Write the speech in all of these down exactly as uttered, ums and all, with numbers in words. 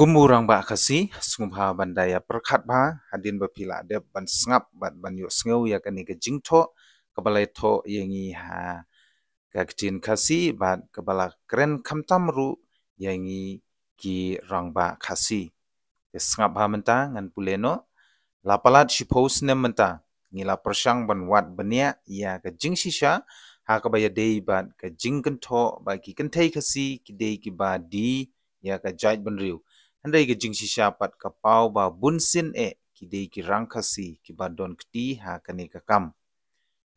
Kum u rangbah Khasi, sngewbha ban da ïa pyrkhat bha hadien ba phi la dep ban sngap bad ban ïohsngew ïa kane ka jingthoh kaba la thoh ïa ngi ha ka ktien Khasi bad kaba la kren khamtam ruh ïa ngi ki rangbah Khasi. Te sngap bha mynta, ngan pule noh. La palat shiphew snem mynta, ngi la pyrshang ban wad bniah ïa ka jingshisha ha kaba ïadei bad ka jingkynthoh ba ki kynthei Khasi ki dei kiba die ïa ka jaitbynriew. Hynrei ka jingshisha pat ka paw ba bunsien eh ki dei ki rang Khasi kiba don kti ha kane ka kam.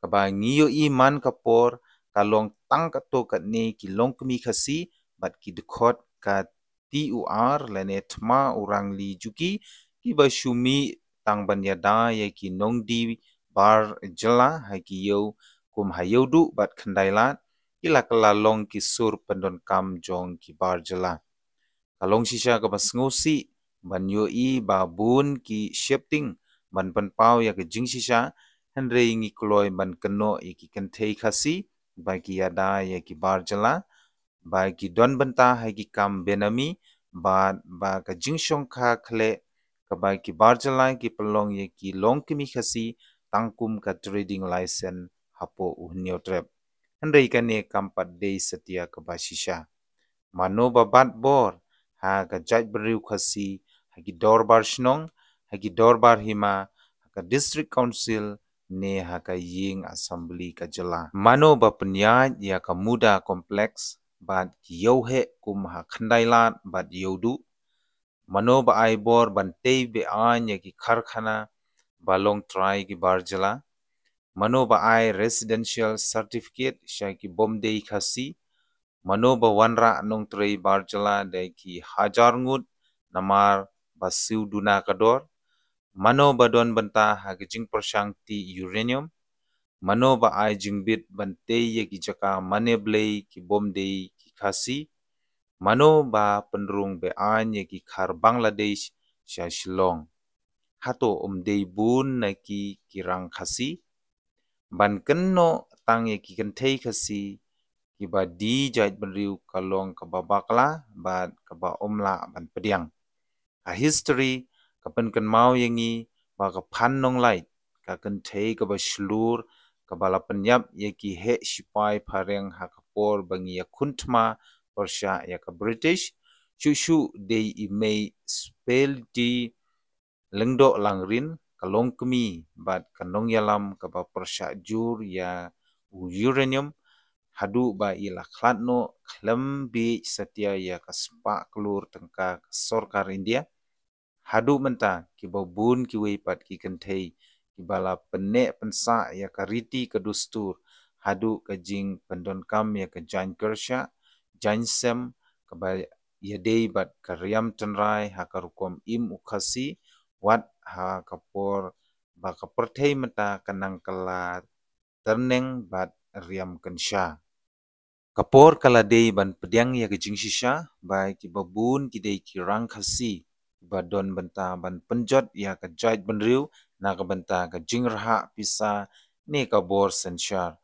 Kaba ngi ïohi man ka por ka long tang katto katne ki longkmie Khasi bad ki dkhot ka T U R lane Thma Urangli Juki kiba shu mih tang ban ïada ïa ki nongdie bar jylla ha ki ïew kum ha Ïewduh bad Khyndailad, ki la kylla long ki sur pyndonkam jong ki bar jylla. Ka long shisha kaba sngewsih ban ïohi ba bun ki sheptieng ban pynpaw ïa ka jingshisha, hynrei ngi kloi ban kynnoh ïa ki kynthei Khasi ba ki ïada ïa ki bar jylla, ba ki don bynta ha ki kam benami, bad ba ka jingshongkha khleh kaba ki bar jylla ki pynlong ïa ki longkmie Khasi tang kum ka trading license hapoh u Hynñiewtrep. Hynrei kane kam pat dei satia kaba shisha. Mano ba bat bor ha ka jaitbynriew Khasi ha ki dorbar shnong, ha ki dorbar hima, ha ka District Council ne ha ka Ïing Assembly ka jylla? Mano ba pynïaid ïa ka Muda Complex bad ki ïewheh kum ha Khyndailad bad Ïewduh? Mano ba ai bor ban tei be-aiñ ïa ki karkhana ba long trai ki bar jylla? Mano ba ai residential certificate sha ki bym dei Khasi? Mano ba wanrah nongtrei bar jylla da ki hajar ngut namar ba siew duna ka dor? Mano ba don bynta ha ka jingpyrshang tih uranium? Mano ba ai jingbit ban tei ïa ki jaka mane blei ki bym dei ki Khasi? Mano ba pynrung be-aiñ ïa ki kar Bangladesh sha Shillong? Hato ym dei bun na ki ki rang Khasi? Ban kynnoh tang ïa ki kynthei Khasi kiba die jaitbynriew ka long kaba bakla bad kaba ym lah ban pdiang. Ka history ka pynkynmaw ïa ngi ba ka Phan Nonglait, ka kynthei kaba shlur kaba la pynïap ïa ki heh shipai phareng ha ka por ba ngi ïakhun thma pyrshah ïa ka British, shuh shuh dei i mei Spelti Lyngdoh Langrin, ka longkmie bad ka nongïalam kaba pyrshah jur ïa u uranium, haduh ba i la khlad noh khlem bieit satia ïa ka spah klur tyngka ka sorkar India. Haduh mynta kiba bun kiwei pat ki kynthei kiba la pynneh pynsah ïa ka riti ka dustur, haduh ka jingpyndonkam ïa ka jaiñ kyrshah, jaiñ sem, kaba ïadei bad ka riam tynrai ha ka rukom im u Khasi, wat ha ka por ba ka pyrthei mynta ka nang kylla tyrneng bad riam kynsha. Ka por ka la dei ban pdiang ïa ka jingshisha ba kiba bun ki dei ki rang Khasi kiba don bynta ban pynjot ïa ka jaitbynriew na ka bynta ka jingrhah pisa ne ka bor synshar.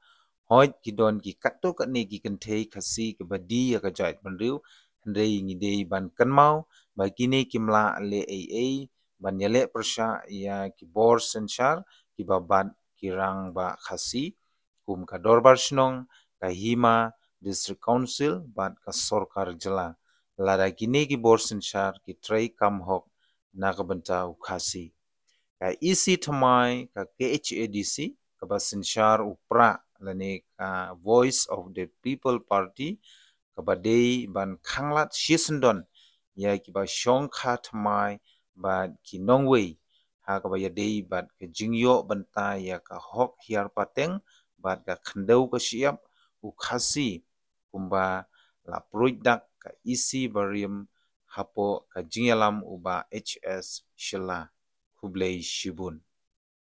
Hooid, ki don ki katto katne ki kynthei Khasi kiba die ïa ka jaitbynriew, hynrei ngi dei ban kynmaw ba kine kim lah leh ei ei ban ïaleh pyrshah ïa ki bor synshar kiba bat ki rangbah Khasi, kum ka dorbar shnong, ka hima, District Council bad ka sorkar jylla. Lada kine ki bor synshar ki trei kam hok na ka bynta u Khasi. Ka E C thymmai ka K H A D C kaba synshar u Prah lane ka Voice of the People Party, kaba dei ban khanglad shisyndon ïa kiba shongkha thymmai bad ki nongwei ha kaba ïadei bad ka jingïoh bynta ïa ka hok hiar pateng bad ka khyndew ka shyiap u Khasi, kumba la pruid dak ka E C barim hapoh ka jingïalam u Bah H S Shylla. Khublei shibun.